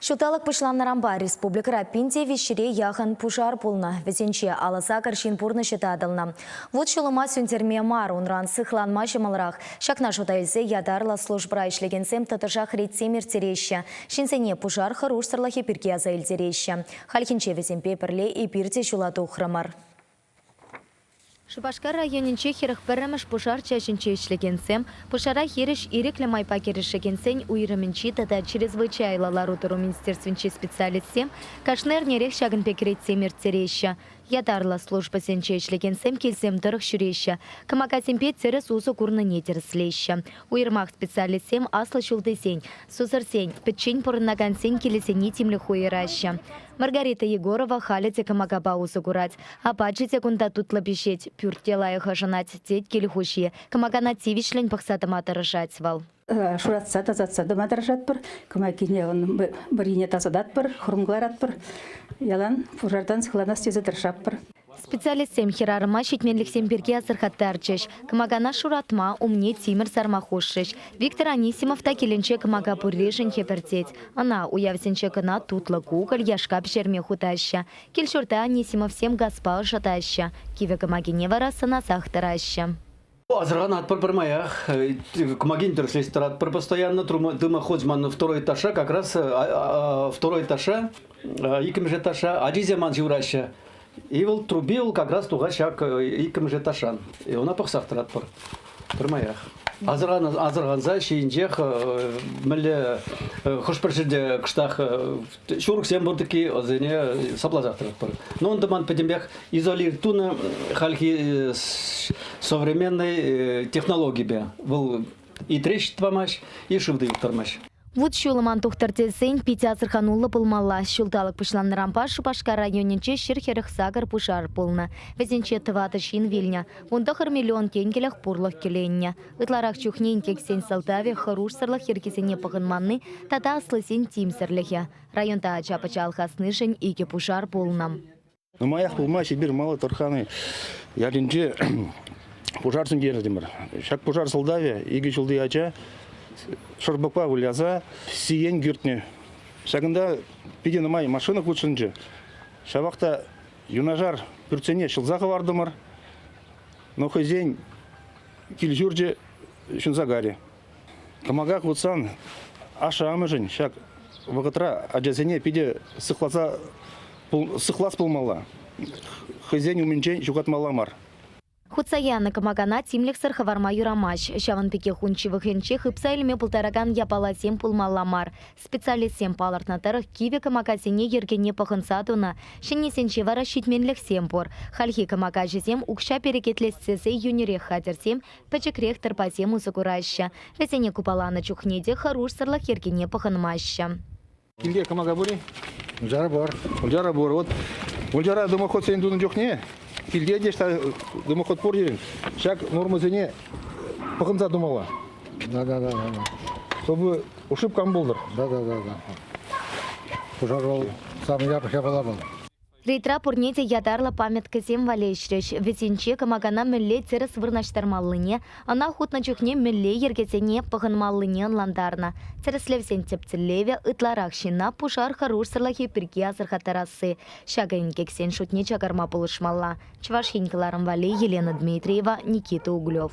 Ҫулталӑк пуҫланнӑранпа республикӑра пин те виҫҫӗре яхӑн пушар пулнӑ. Вӗсенче алӑ-сакӑр ҫын пурнӑҫӗ татӑлнӑ. Вут-ҫулӑма сӳнтерме мар, унран сыхланма ҫӑмӑлрах. Ҫакна шута илсе ятарлӑ службӑра ӗҫлекенсем тӑтӑшах рейдсем ирттереҫҫӗ. Ҫынсене пушар хӑрушсӑрлӑхӗ пирки аса илтереҫҫӗ. Хальхинче вӗсемпе пӗрле эпир те ҫула тухрӑмӑр. Шупашкар районӗнчи 41-мӗш пушар чаҫӗнче ӗҫлекенсем пушара хирӗҫ ирӗклӗ майпа кӗрешекенсен уйрӑмӗнчи тата чрезвычайлӑ лару-тӑру министерствинчи специалистсем кашни эрнерех ҫакӑн пек рейдсем ирттереҫҫӗ. Ятарлӑ службӑсенче ӗҫлекенсем килсем тӑрӑх ҫӳреҫҫӗ, кӑмакасемпе тӗрӗс усӑ курнине тӗрӗслеҫҫӗ. Уйрӑмах специалистсем аслӑ ҫултисен, сусӑрсен, пӗччен пурӑнакансен килӗсене тимлӗх уйӑраҫҫӗ. Маргарита Егорова халӗ те кӑмакапа усӑ курать. Апачӗ те кунта тутлӑ пиҫет, пӳрт те лайӑх ӑшӑнать, тет кил хуҫи. Кӑмакана тивӗҫлӗн пӑхса тӑма тӑрӑшать вӑл. Шуратса тасатса тӑма тӑрӑшатпӑр. Кӑмакине вӑррине тасататпӑр, хурӑм кӑларатпӑр. Ялан пушартан сыхланас тесе тӑрӑшатпӑр. Специалистсем хӗрарӑма ҫитменлӗхсем пирки асӑрхаттарчӗҫ. Кӑмакана шуратма, умне тимӗр сарма хушрӗҫ. Виктор Анисимов та килӗнче кӑмака пурришӗн хӗпӗртет. Ӑна уявсенче кӑна тутлӑ кукӑль, яшка пӗҫерме хутаҫҫӗ. Кил-ҫурта Анисимовсем газпа ӑшӑтаҫҫӗ. Кивӗ кӑмакине вара сӑнасах тӑраҫҫӗ. Асӑрханатпӑр пӗрмаях. Кӑмакин тӗрӗслесе тӑратпӑр постоянно. Дымоход ман второй этажа как раз второй этажа, иккӗмӗш этажа ачисем ман ҫывӑраҫҫӗ. И вӑл труби вӑл как раз тухать ҫак иккӗмӗш этажран. И ӑна пӑхсах тӑратпӑр пӗрмаях. Асӑрханса ҫийӗнчех мӗнле хӑш-пӗр ҫӗрте кӑштах ҫурӑксем пур таки вӗсене сапласах тӑратпӑр. Но унта ман пӗтӗмпех изолир тунӑ хальхи современной технологипе. Вӑл и трещит памасть, и шыв та юхтармасть. Вут-ҫулӑм ан тухтӑр тесен питӗ асӑрхануллӑ пулмалла. Ҫулталӑк пуҫланнӑранпа Шупашкар районӗнче 148 пушар пулнӑ. Вӗсенче тӑватӑ ҫын вилнӗ. 19 миллион тенкӗлӗх пурлӑх кӗленнӗ. Ытларах чухне инкексен сӑлтавӗ хӑрушсӑрлӑх йӗркисене пӑхӑнманни тата аслисен тимсӗрлӗхӗ. Районта ача-пӑча алхаснишӗн икӗ пушар пулнӑ. Нумаях пулмасть эпир Малый Торханы ялӗнче пушар сӳнтертӗмӗр. Ҫак пушар сӑлтавӗ икӗ ҫулти ача шӑрпӑкпа выляса сиен кӳртнӗ. Ҫакӑнта питӗ нумай машина хутшӑнчӗ. Ҫавах та юнашар пӳртсене ҫӑлса хӑвартӑмӑр. Но хӑйсен кил-ҫурчӗ ҫунса карӗ. Кӑмака хутсан ашшӗ-амӑшӗн ҫак вӑхӑтра ачасене питӗ сыхласа сыхлас пулмалла, хӑйсен умӗнчен ҫухатмалла мар. Хутса янӑ кӑмакана тимлӗхсӗр хӑварма юрамасть. Ҫавӑн пекех ун ҫывӑхӗнче хыпса илме пултаракан япаласем пулмалла мар. Специалистсем палӑртнӑ тӑрӑх, кивӗ кӑмакасене йӗркене пӑхӑнса тунӑ, ҫӗннисенче вара ҫитменлӗхсем пур. Хальхи кӑмакаҫӑсем укҫа перекетлес тесе йӳнӗрех хатӗрсем, пӗчӗкрех тӑрпасем усӑ кураҫҫӗ. Вӗсене купаланӑ чухне те хӑрушсӑрлӑх йӗркине пӑхӑнмаҫҫӗ. Килте кӑмака пур-и? Мунчара пур. Мунчара пур. Вот мунчара дымоходсен тунӑ чухне килте те дымоход пур терӗн. Ҫак нормӑсене пӑхӑнса тумалла. Да, да, да, да. Чтобы ошибка ан пултӑр. Да, да, да, да. Пушар вӑл самый япӑх япала вӑл. Рейдра пурне те ятарлӑ памяткӑсем валеҫрӗҫ. Вӗсенче кӑмакана мӗнле тӗрӗс вырнаҫтармаллине, ӑна хутнӑ чухне мӗнле йӗркесене пӑхӑнмаллине ӑнлантарнӑ. Тӗрӗслевсен тӗп тӗллевӗ – ытларах ҫынна пушар хӑрушсӑрлӑхӗ пирки асӑрхаттарасси. Ҫакӑ инкексен шутне чакарма пулӑшмалла. Чӑваш Ен кӑларӑм валли Елена Дмитриева, Никита Углев.